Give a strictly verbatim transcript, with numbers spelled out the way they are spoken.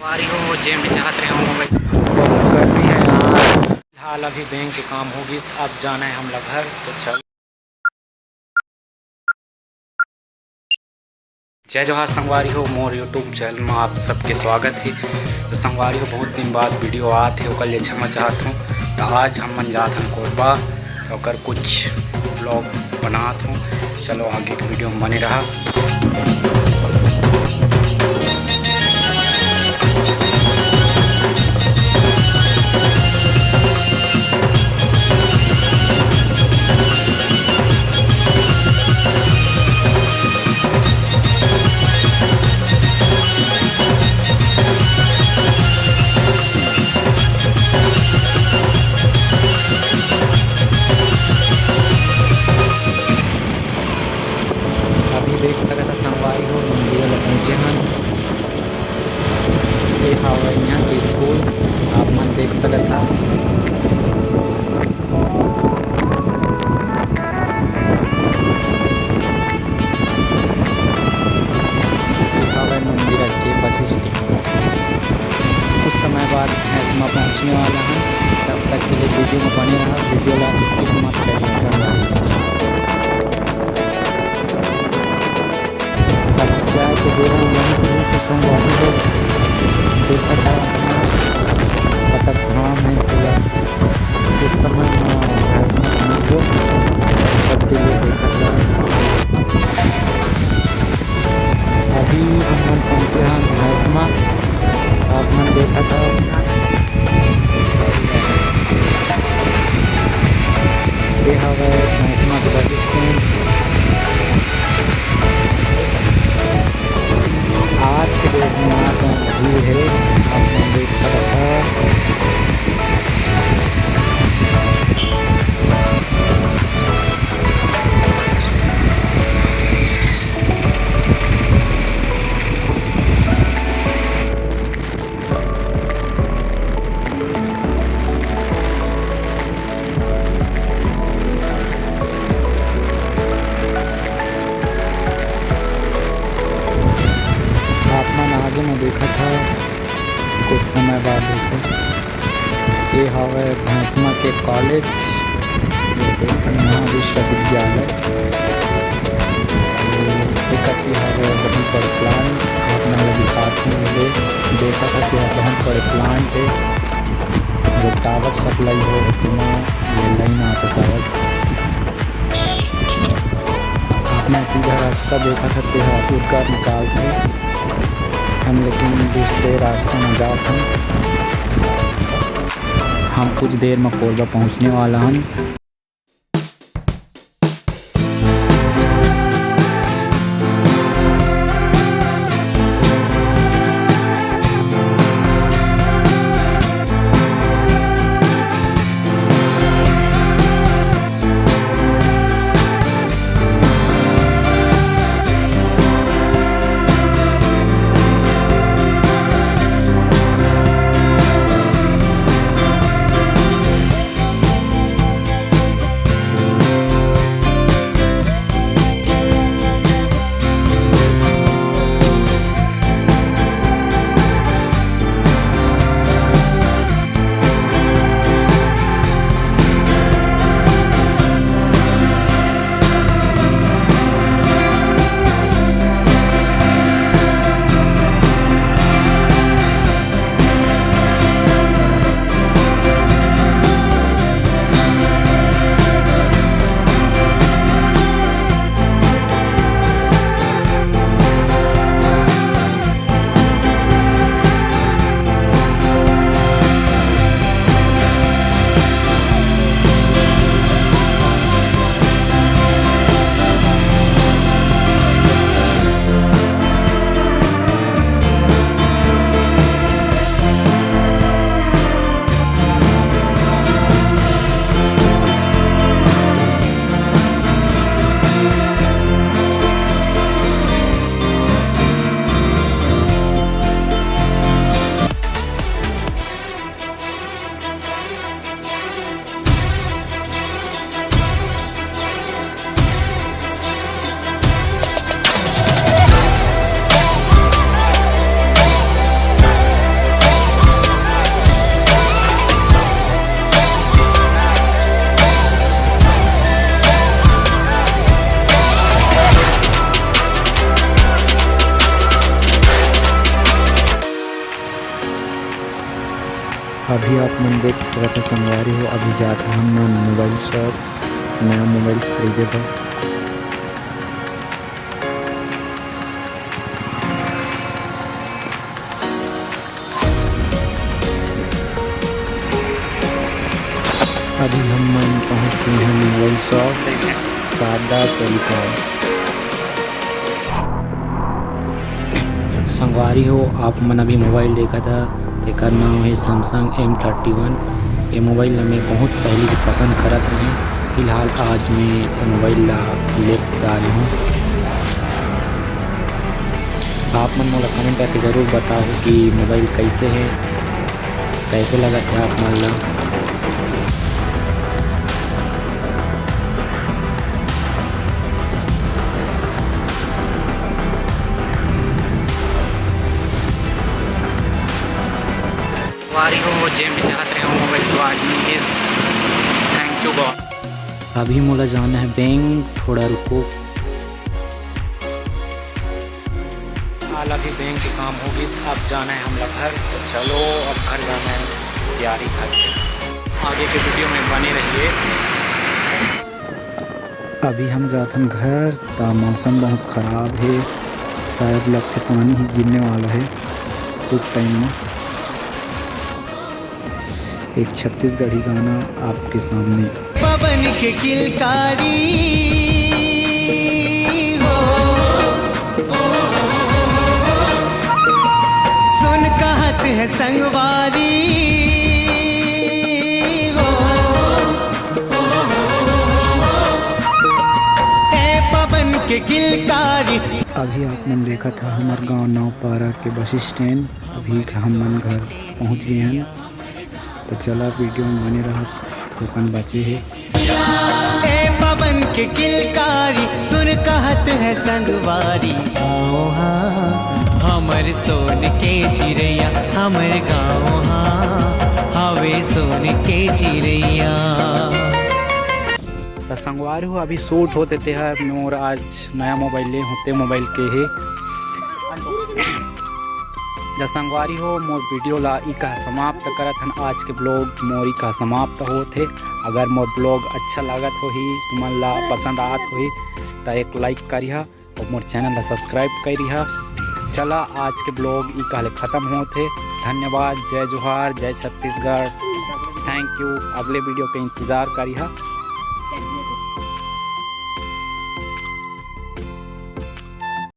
अरे हो, जेम भी चाहत रहे हूँ, गर्मी है यार। फिलहाल अभी बैंक के काम हो गिस, अब जाना है हमला घर, तो चल। जय जोहार संगवारी हो, मोर YouTube चैनल में आप सबके स्वागत है। तो संगवारी हो, बहुत दिन बाद वीडियो आत है, ओकर लिए क्षमा चाहत हूँ। तो आज हम मन जात हन कोरबा, तो ओकर कुछ ब्लॉग बनात हूँ। चलो आगे के वीडियो में बने रहा। अभी देख सकत ह संगवारी हो, मंदिर ल पहुँचे हन। ये हवय यहाँ के स्कूल, आप मन देख सकत ह। ये हवय मंदिर के बस स्टैंड। कुछ समय बाद भैंसमा पहुँचने वाला है, तब तक के लिए वीडियो में बने रहा, वीडियो ला skip मत करिए। अब जाए के बेरा में वहीं पे तो संगवारी हो, देखा था अपना कटक धाम है पूरा। इस समय में भैंसमा पहुँच गो, सबके लिए देखा था। अभी हमन पहुँचे हन भैंसमा, आप मन देखत हव। ये हवय भैंसमा के बस स्टैंड। आज के डेट में यहाँ पे भीड़ है, आप मन देख सकत हव। आप मन आगे में देखत हव, कुछ समय बाद देखो। ये हवय भैंसमा के कॉलेज, ये देख सकत महाविश्वविद्यालय। ये कति हवय बहुत बड़े प्लांट, आप मन ल दिखात हूँ, ये देखत हव कि बहुत बड़े प्लांट है, जो टावर सप्लाई हो, ओमा ये लाइन आथे शायद। आप मन सीधा रास्ता देखत हव, तेहा उरकर निकालथे। हम लेकिन दूसरे रास्ता में जात हन। हम कुछ देर में कोरबा पहुँचने वाला हन। अभी आप मन देख सकत हे संगवारी हो, अभी जात हन हमन मोबाइल शॉप नया मोबाइल खरीदे बर। अभी हमन पहुंच गए हैं मोबाइल शॉप शारदा टेलीकॉम। संगवारी हो, आप मन अभी मोबाइल देखत ह, तेकर नाम है Samsung M thirty one। ये मोबाइल ला मैं बहुत पहले से पसंद करत रहें, फिलहाल आज मैं ये मोबाइल ला ले डाले हूँ। आप मन मोला कमेंट करके जरूर बताओ कि मोबाइल कैसे है, कैसे लगत है आप मन ला। संगवारी हो, जेन भी चाहत रहे हो मोबाइल, तो आज मिल गिस। Thank you God। अभी मोला जाना है बैंक, थोड़ा रुको। हाल अभी बैंक के काम हो गिस, अब जाना है हमला घर। तो चलो, अब घर जाना है, तैयारी घर के। आगे के वीडियो में बने रहिए। अभी हम जाथन घर, त मौसम बहुत खराब है, शायद लगथे पानी ही गिरने वाला है कुछ टाइम में। एक छत्तीसगढ़ी गाना आपके सामने। पवन के किलकारी हो, सुन कहत है संगवारी हो। ए पवन के किलकारी। अभी आप मन देखत ह हमर गांव नौपारा के बस स्टैंड। अभी हमन घर पहुंच गए हन, तो चला वीडियो में बने रहा, थोकन बचे हे। ए पवन के किलकारी सुन कहत है संगवारी। गाँव हा हमर सोन के चिरैया, हमर गाँव हा हवे सोन के चिरैया। त संगवारी हो, अभी शूट होते ते हर मोर आज नया मोबाइल ले होते मोबाइल के हे। त संगवारी हो, मोर वीडियो ला इका समाप्त करत हन। आज के ब्लॉग मोर इका समाप्त होत हे। अगर मोर ब्लॉग अच्छा लागत होही, तुमन ला पसंद आत होही, त एक लाइक करिहा और मोर चैनल ला सब्सक्राइब करिहा। चला, आज के ब्लॉग इका ले खत्म होत हे। धन्यवाद, जय जोहार, जय छत्तीसगढ़। Thank you. अगले वीडियो के इंतजार करिहा।